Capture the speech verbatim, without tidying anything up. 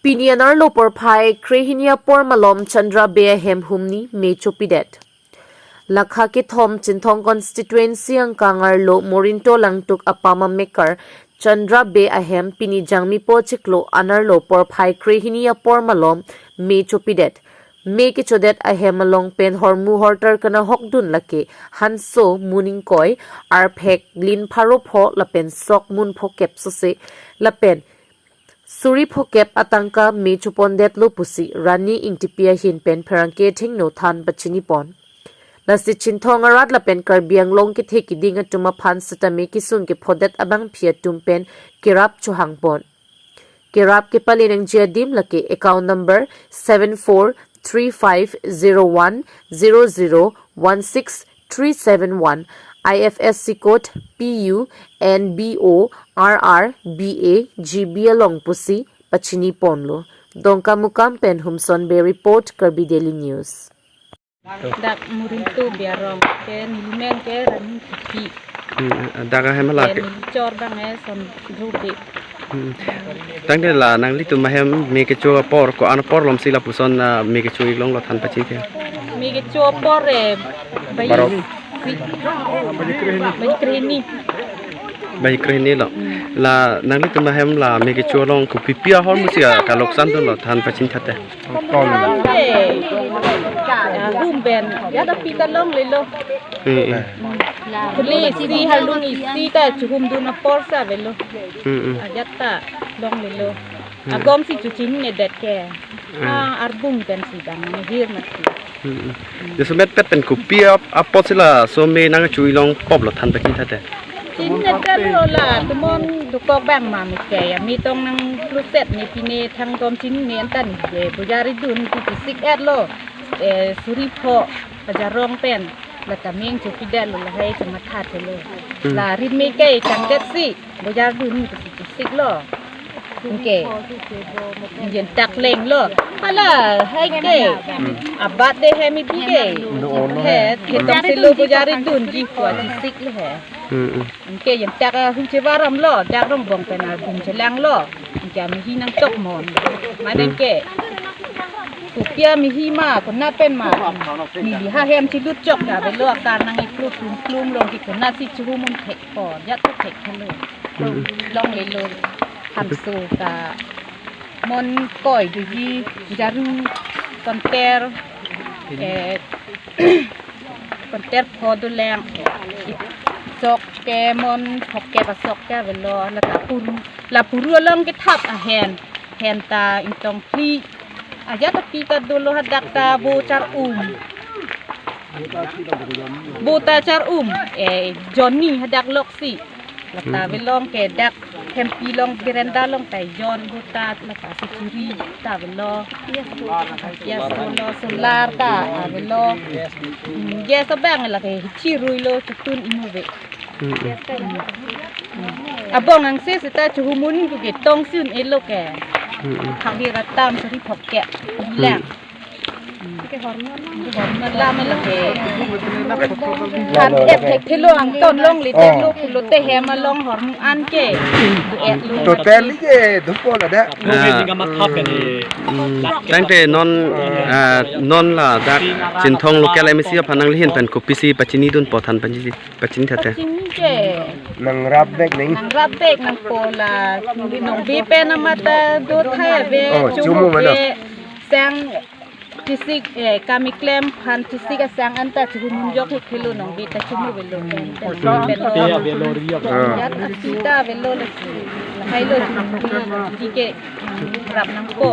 Pini anerlo porphai krehini apor malom Chandra Bey ahem humni me chopidet. Lakha kethom Chinthong constituency angkang arlo Morinto Langtuk apam amekar Chandra Bey ahem pini Jangmipo chiklo anerlo porphai krehini apor malom me chopidet. Me kechodet ahem along pen hormu hortar kenahokdun lake hanso mun ingkoi, arphek lin pharo pho lapen sok mun phokep sose lapen suri phokep atangka me chopondetlo pusi Rani Ingtipi ahin pen pherangke athengno than pachinipon. Lasi Chinthong arat lapen Karbi Anglong kethe kiding atum aphan setame kesung kephodet abangphi atum pen kerap chohangpon. Kerap kepale nangji adim lake account number seven four three five zero one zero zero one six three seven one, I F S C code P U N B O R R B A G B along pusi pachiniponlo. Dongkamukam pen Humson Bey report, Karbi Daily News. Dak Morinto Bey arong ke neli men ke Rani Ingtipi. Hmm, dak ahem la ke. Neli chor abang ke Chandra Bey. Hmm. Tangte la nanglitum ahem me kecho apor ko-an apor lomsi lapuson, ah, me kecho-ik longlo than pachini the. Me kecho apor eh, bayi Barok. Si-, bayi krehini. Bayi krehini lo. Hmm. La nanglitum ahem la me kecho along kopipi ahormu si kaloksan dunlo than pachini thate. Ton. Hum ben, ajat aphi ta longlelo. Eh, eh. Kuli isi halung isi ta chohumdun apor si avelo. Hmm, hmm. Ajat ta longlelo. Hmm. Agom si chochinine det ke. Hmm. Ah, arbung pen si dang, nihir mati. Hmm, hmm. Jasemet pet pen kopi ap-, apot si laso me nangcho-ik longpoplo than pachini thate. Chinine detlo la, tomon dokok abang ma me ke, ya me tong nangkluset ne pine thang dom chinine anta ne, eh, bojar idun pu pisik etlo, eh, suri pho, ajarong pen, la ta me chopidetlo lahai chamatha thelo. Hmm. La rit me ke changdet si, bojar dun pu si pisiklo. Anke, yen tak lenglo. Hala, hai ke. Hmm. Abat de hem ibi ke. He, ketong selo bojar idunji ko, pisiklo he. Hmm, hmm. Anke yen tak, ah, hum chevaramlo, dak rongbong pen arbung chelanglo. Anke amehi nangtok mon. Mane ke. Kopi amehi ma, konat pen ma. Neli ha hem chilut chok ta avelo, akar nang-iklo plum plum long ke konat si chohumun thek ko, ajat thek thelo. Hmm. Longlelo. Hanso ta mon koi doji, jaru, konter, eh, konter pho dolang, sok ke mon phokep asok ke avelo, la ta puru, la puru along kethap ahen, hen ta ingtong phli, ajat aphi ta dolo hadak ta bo char-um. Bo ta char-um, eh, Johnny hadak loksi. La ta avelong ke dak hempi along berenda along ta John bo ta, la ta si churi ta avelo. Yes, lo, solar ta avelo. Hmm, gas abang la ke chiruilo chotun imu ave. Hmm, hmm. Hmm. Abong angse seta chohumun pu ke tong si un-elo ke. Hmm, hmm. Phak hira tam suri phokep. Hmm. Lang. Ke hormon la me la ke. Kan et thek thelo angton longle, oh, theklo pulote hem along hormon an ke. Et lo. Total ke dopo la da. Ah. Hmm. Tangte non, ah, non ladak Chinthong local M A C aphan nanglihin pen kopisi pachinidunpo than pachini, pachini thate. Pachini ke. Nangrap bek ning. Nangrap bek nangpo la. Nongbet pen amat ta do thai ave, oh, chomu chomu mana? Ave. Sang chisik, eh, kami klem phan chisik asang anta chohumun jok hek thelo, nongbet ta chomu avelo. Pen, pen, pen. Te avelo ri avelo. Ah. Ajat aphi ta avelo lasi. Lahai lo chomu, di ke, mm, rap nangpo.